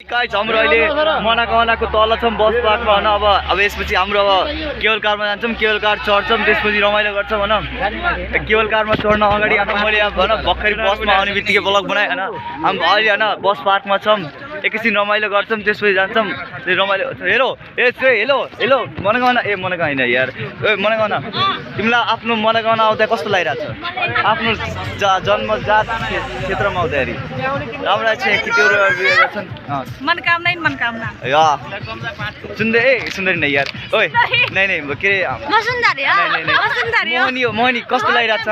Guys हाम्रो अहिले मनाको तल छौँ बस पार्कमा हैन। अब यसपछि हाम्रो अब केवल कारमा जान्छौँ, केवल कार चढ्छौँ, त्यसपछि रमाइलो गर्छौँ हैन। केवल कारमा चढ्न अगाडि अब मैले अब हैन भर्खरै बसमा आउने बित्तिकै ब्लग बनाएँ हैन। हामी अहिले हैन बस पार्कमा छौँ, एकैछिन रमाइलो गर्छौँ, त्यसपछि जान्छौँ। रमाइलो हेलो हेलो मनोकामना मनोकामना होइन यार, मनोकामना तिमीलाई आफ्नो मनोकामना आउँदा कस्तो लागिरहेछ? आफ्नो जन्मजात क्षेत्रमा आउँदाखेरि राम्रो छ कि त्यो मनोकामना सुन्दै नहीं यार। ओए नहीं के मोहनी कस्तो लागिरहेछ?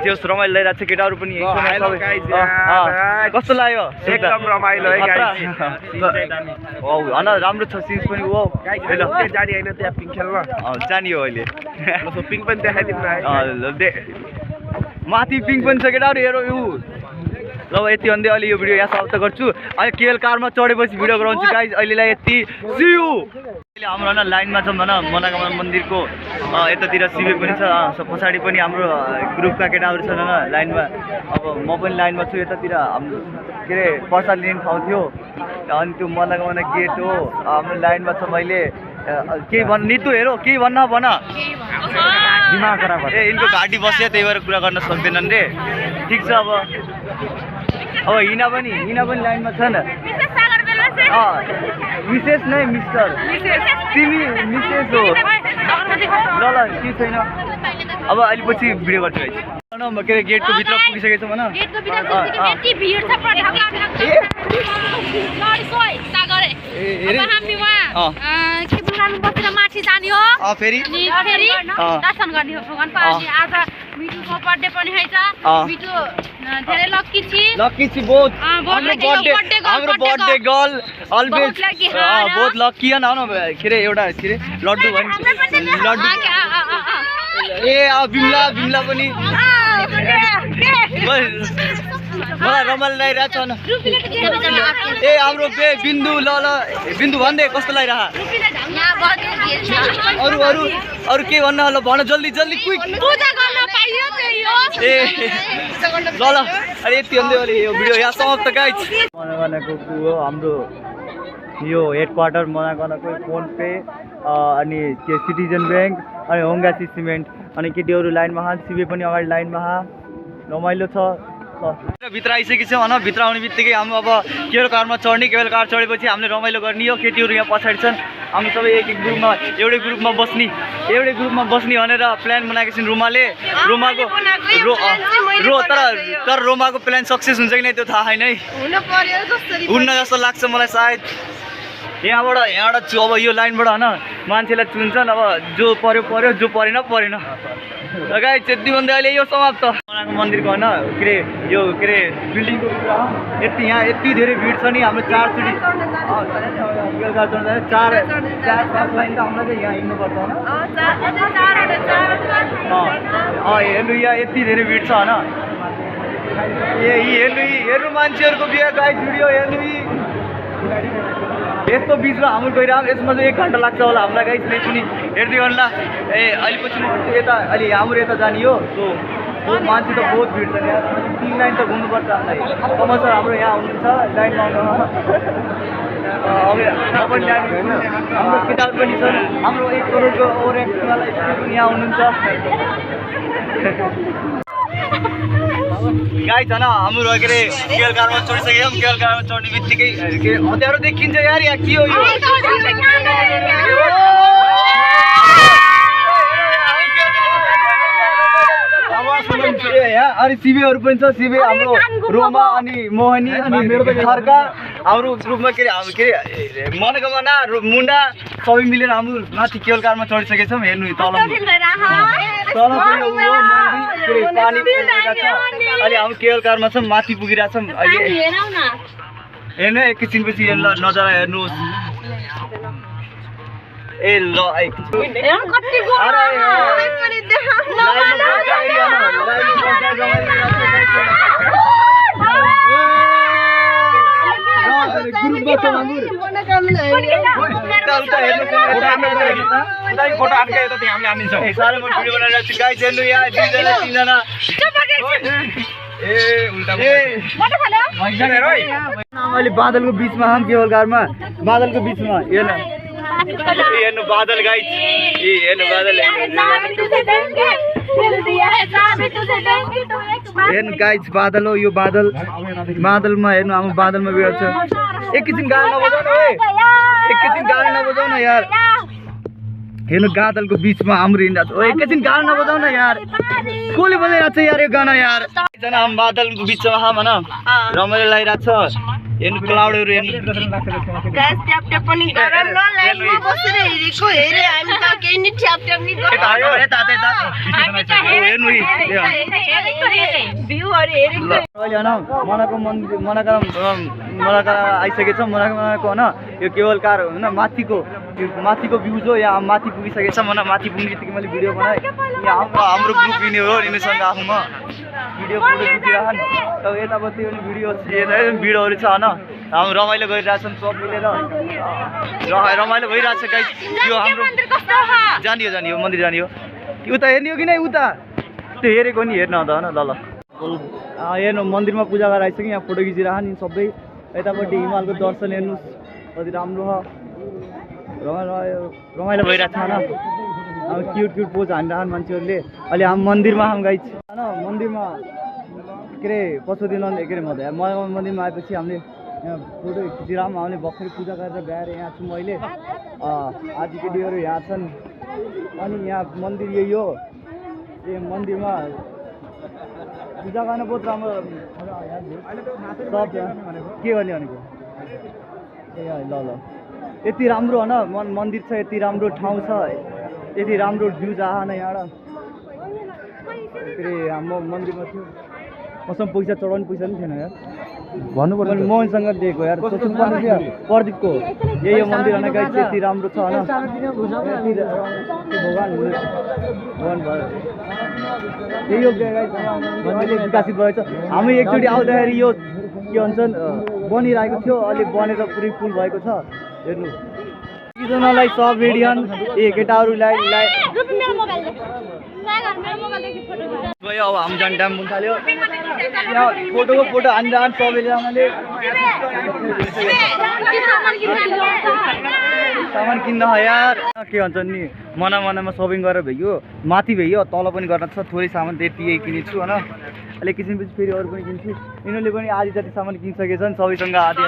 त्यो रमाइलो लागिरहेछ केटाहरू पनि कस्तो लाग्यो? एकदम रमाइलो है गाइस। हैन राम्रो छ सिन्स पनि। जानी हैन त्यहाँ पिङ खेल्न जानी हो अहिले। पिङ पनि देखाइदिनु माथि पिङ पनि छ केटाहरू हेरौ। ल यति भन्दै अहिले यो भिडियो यहाँ समाप्त गर्छु। अहिले केवल कारमा चढेपछि भिडियो गराउँछु गाइस। अहिलेलाई यति सी यू। अहिले हाम्रो हैन लाइनमा छौँ हैन मनोकामना मन्दिरको यतातिर शिविर पनि छ, पछाडि पनि हाम्रो ग्रुपका केटाहरू छन् हैन लाइनमा। अब म पनि लाइनमा छु। यतातिर हाम्रो के अरे प्रसाद लिने ठाउँ थियो अनि त्यो मनोकामना गेट हो। हाम्रो लाइनमा छ। मैले केही भन् नितु हेरौ केही भन्न भन। दिमाग खराब ए यिनको घाँटी बस्यो त्यही भएर कुरा गर्न सक्दैनन् रे। ठिक छ। अब हिना पनि लाइनमा छन्। मिसेस नै मिस्टर तिमी मिसेस हो। ल के छैन। अब अहिले पछि भिडियो गर्छु गाइस। के अरे गेटको भित्र पुगिसकेको छौँ होइन। माथि जाने हो फेरि दर्शन गर्ने हो भगवानको। आज मिठुको बर्थडे पनि हैछ। मिठु धेरै लक्की छि बहुत। हाम्रो बर्थडे गर्ल अलवेज बहुत लक्की है न। के अरे एउटा के अरे लड्डु लड्डु ए बिमला पनि मलाई रमाइलो लागिरहेछ न। ए हाम्रो बिन्दु ल बिन्दु भन्दै कस्तो लागिरह? अरू के भन्न ल भन जल्दी क्विक। ए ल अरे यति भन्दै अहिले यो भिडियो यहाँ समाप्त गाइस। मनोकामनाको हो हाम्रो यो हेड क्वार्टर मनोकामनाको फोन पे अनि के सिटिजन ब्याङ्क अनि होङ्गासी सिमेन्ट अनि केटीहरू लाइनमा सिबे पनि अगाडि लाइनमा रमाइलो छ। भित्र आइसकेको छौँ होइन। भित्र आउने बित्तिकै हामी अब केवल कारमा चढ्ने, केवल कार चढेपछि हामीले रमाइलो गर्ने हो। केटीहरू यहाँ पछाडि छन्। हामी सबै एक ग्रुपमा एउटै ग्रुपमा बस्ने भनेर प्लान बनाएको छौँ। रोमाको तर रोमाको प्लान सक्सेस हुन्छ कि नै त्यो थाहा छैन है। हुन्न जस्तो लाग्छ मलाई सायद। यहाँबाट अब यो लाइनबाट होइन मान्छेलाई चुन्छन्। अब जो पर्यो जो परेन गाइस। यति भन्दै अहिले यो समाप्त। मनाको मन्दिरको होइन के अरे यो के अरे बिल्डिङको यहाँ यति धेरै भिड छ नि। हाम्रो 4 चोटि 4-5 लाइन त हामीलाई चाहिँ यहाँ हिँड्नुपर्छ होइन। हेर्नु यहाँ यति धेरै भिड छ होइन। हेर्नु मान्छेहरूको बिहा गाइस भिडियो हेर्नु। यस्तो बिचमा हाम्रो गइरहँ यसमा चाहिँ 1 घन्टा लाग्छ होला हामीलाई गाइस। पनि हेर्दै गर्नुला। अहिले पछि म यता अहिले हाम्रो यता जाने हो। मान्छे त बहुत भिड छ यहाँ। 3 लाइन त घुम्नुपर्छ हामीलाई। कमल सर हाम्रो यहाँ हुनुहुन्छ लाइनमा आउनु। पनि हाम्रो केटाहरू पनि छन्। हाम्रो 1 करोडको ओरेन्टवाला पनि यहाँ हुनुहुन्छ गाइस हैन। हाम्रो के अरे केवल कारमा चढिसकेको छौँ। केवल कारमा चढ्ने बित्तिकै अँध्यारो देखिन्छ यार। यहाँ के हो यो? अनि सिबेहरू पनि छ। सिबे हाम्रो रोमा अनि मोहनी अनि मेरो खर्का हाम्रो ग्रुपमा के अरे मनोकामना मुन्डा सबै मिलेर हाम्रो माथि केवल कारमा चढिसकेको छौँ। हेर्नु तल पानी अहिले हाम्रो केवल कारमा छौँ। माथि पुगिरहेछौँ अहिले। हेर्नु एकैछिनपछि नजारा हेर्नुहोस्। ए ल फोटो आफै यता त्यहाँ हामीले हानिन्छौँ। साह्रै म भिडियो बनाइरहेको छु गाइस। हेर्नु यहाँ 2 जना 3 जना अहिले बादलको बिचमा हम केवल कारमा बादलको बिचमा हेर्नु बादल गाइस हेर्नु बादल हेर्नु गाइस बादल हो यो बादलमा हेर्नु हाम्रो बादलमा बिराउँछ एकैछिन गाना नबजाउनु एकैछिन गाना नबजाउन यार हेर्नु बादलको बिचमा हाम्रो हिँडिरहेको छ एकैछिन गाना नबजाउन यार कसले बजाइरहेको छ यार यो गाना यार एकजना हामी बादलको बिचमा हम होइन रमाइलो लागिरहेको छ हेर्नु क्लाउडहरू हेर्नु मनाका आइसकेछ मनाको होइन यो केवल कार होइन माथिको भ्युज हो यहाँ माथि पुगिसकेछ माथि पुग्ने बित्तिकै मैले भिडियो बनाएँ यहाँ हाम्रो ग्रुप लिने हो यिनीसँग आफूमा भिडियो फोटो खिचिरहन् अब यतापट्टि पनि भिडियोहरू छ होइन हाम्रो रमाइलो गरिरहेछन् सब मिलेर रमाइलो भइरहेछ गाइस यो हाम्रो जानियो मन्दिर जानियो उता हेर्ने हो कि नै उता त्यो हेरेको नि हेर्न त होइन ल हेर्नु मन्दिरमा पूजा गरेर आइसक्यो यहाँ फोटो खिचिरहन् नि सबै यतापट्टि हिमालको दर्शन हेर्नुहोस् कति राम्रो छ रमाइलो भइरहेको छ होइन अब क्युट पोज हानिरहन् मान्छेहरूले अहिले हामी मन्दिरमा हामी गाइस होइन मन्दिरमा के अरे पछौ दिन के अरे मन्दिरमा आएपछि हामीले यहाँ फोटो खिचिरहौँ हामीले भर्खरै पूजा गरेर गएर यहाँ छु मैले आदि केटीहरू यहाँ छन् अनि यहाँ मन्दिर यही हो यो मन्दिरमा पूजा गर्न बहुत राम्रो सब के गर्ने भनेको ए ल यति राम्रो होइन मन्दिर छ यति राम्रो ठाउँ छ यति राम्रो भ्युज आएन यहाँबाट के अरे हाम्रो मन्दिरमा थियो मसँग पैसा चढाउने पैसा पनि थिएन यार भन्नु पर्छ मोहनसँग दिएको यार सोच्नु पर्ने थियो प्रदीपको यही हो मन्दिर होइन गाइस यति राम्रो छ होइन भगवान् भयो यही हो गाइस मन्दिरले विकसित भएछ हामी एकचोटि आउँदाखेरि यो के भन्छन् बनिरहेको थियो अहिले बनेर पुरै फुल भएको छ हेर्नु एकजनालाई सब रेडियन केटाहरूलाई गयो अब हामी जान टाइम थाल्यो फोटो हानिरहन् सबैजनाले सामान किन्न यार के भन्छ नि मनामा सपिङ गरेर भइयो माथि भइयो तल पनि गर्न छ थोरै सामान त्यति यही किनेको छु होइन अहिले एकछिनपछि फेरि अरू पनि किन्छु यिनीहरूले पनि आधी जति सामान किनिसकेछन् सबैसँग आधी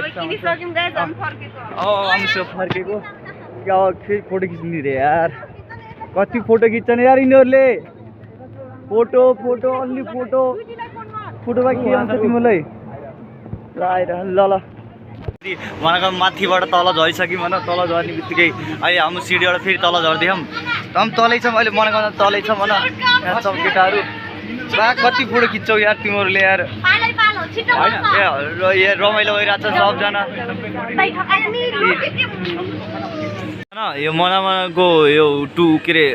फर्केको फेरि फोटो खिच्ने रे यार कति फोटो खिच्छन् यार यिनीहरूले फोटो अन्ली फोटोमा के हुन्छ तिमीलाई ल भनेको माथिबाट तल झरिसक्यौँ होइन तल झर्ने बित्तिकै अहिले हाम्रो सिडीबाट फेरि तल झर्दैछौँ हम तलै छौँ अहिले मनाको तलै छौँ होइन यहाँ सब केटाहरू कति फोटो खिच्छौ यार तिमीहरूले यार होइन यहाँ रमाइलो भइरहेको छ सबजना होइन यो मनामाको यो के अरे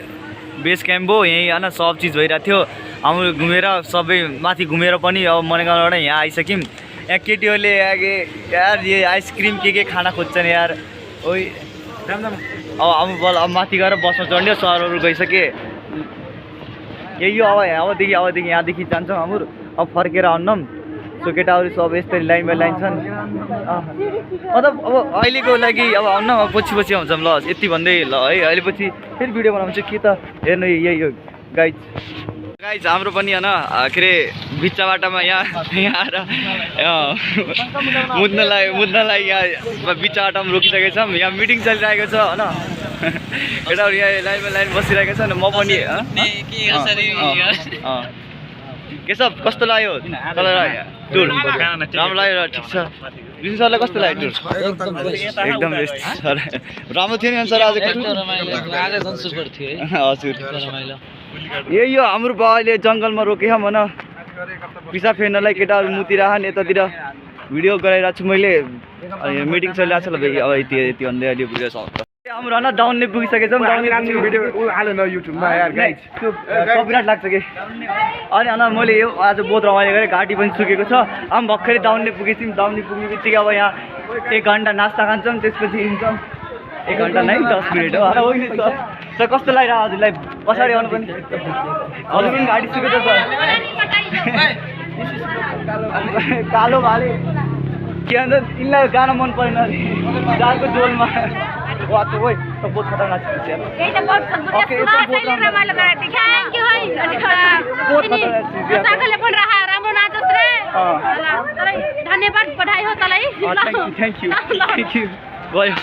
बेस क्याम्प हो यहीँ होइन सब चिज भइरहेको थियो हाम्रो घुमेर सबै माथि घुमेर पनि अब मनागाउँबाट यहाँ आइसक्यौँ यहाँ केटीहरूले यार यो आइसक्रिम के खाना खोज्छन् यार ओइ अब अब माथि गएर बसमा चढ्ने सरहरू गइसके यही हो अबदेखि यहाँदेखि जान्छौँ हाम्रो अब फर्केर आउनौँ सो केटाहरू सब यस्तै लाइन बाई लाइन छन् मतलब अब अहिलेको लागि अब आउन अब पछि आउँछौँ ल यति भन्दै ल है अहिले पछि फेरि भिडियो बनाउँछु के त हेर्नु यही हो गाइज हाम्रो पनि होइन के अरे बिच्चा बाटामा यहाँ आएर मुद्नलाई यहाँ बिच्चा बाटामा रोकिसकेको छौँ यहाँ मिटिङ चलिरहेको छ होइन केटाहरू यहाँ लाइनमा लाइन बसिरहेको छ म पनि के सब कस्तो लाग्यो टुर राम्रो लाग्यो ठिक छ विष्णु सरलाई कस्तो लाग्यो टुर एकदम बेस्ट सर राम्रो थियो नि सर आज हजुर यही हो हाम्रो बाउले जङ्गलमा रोकेँ होइन पिसाब फेर्नलाई केटाहरू मुतिरहन् यतातिर भिडियो गराइरहेको छु मैले मिटिङ चलिरहेको छ ल अब यति भन्दै अहिले भिडियो सक्छ हाम्रो होइन डाउनले पुगिसकेछौँ कपिराइट लाग्छ कि अनि मैले यो आज बहुत रमाइलो गरेँ घाँटी पनि सुकेको छ अब भर्खरै डाउनले पुगेछौँ डाउनले पुग्ने बित्तिकै अब यहाँ 1 घन्टा नास्ता खान्छौँ त्यसपछि हिँड्छौँ 1 घन्टा नै 10 मिनट हो सर कस्तो लागिरहेको हजुरलाई पछाडि आउनु पनि हजुर पनि घाँटी सुकेको छ कालो भाले के भन्छ यिनलाई गाना मन परेन अरे जालको जोलमा वा त ओइ त बहुत खतरनाक छ यार यही त बहुत ओके यो त बहुत रमाइलो गरेको थियो थ्याङ्क यू है बहुत खतरनाक छ यार साथीले पनि राखा राम्रो नाचोस् रे धन्यवाद बधाई हो तलाई थ्याङ्क यू गयो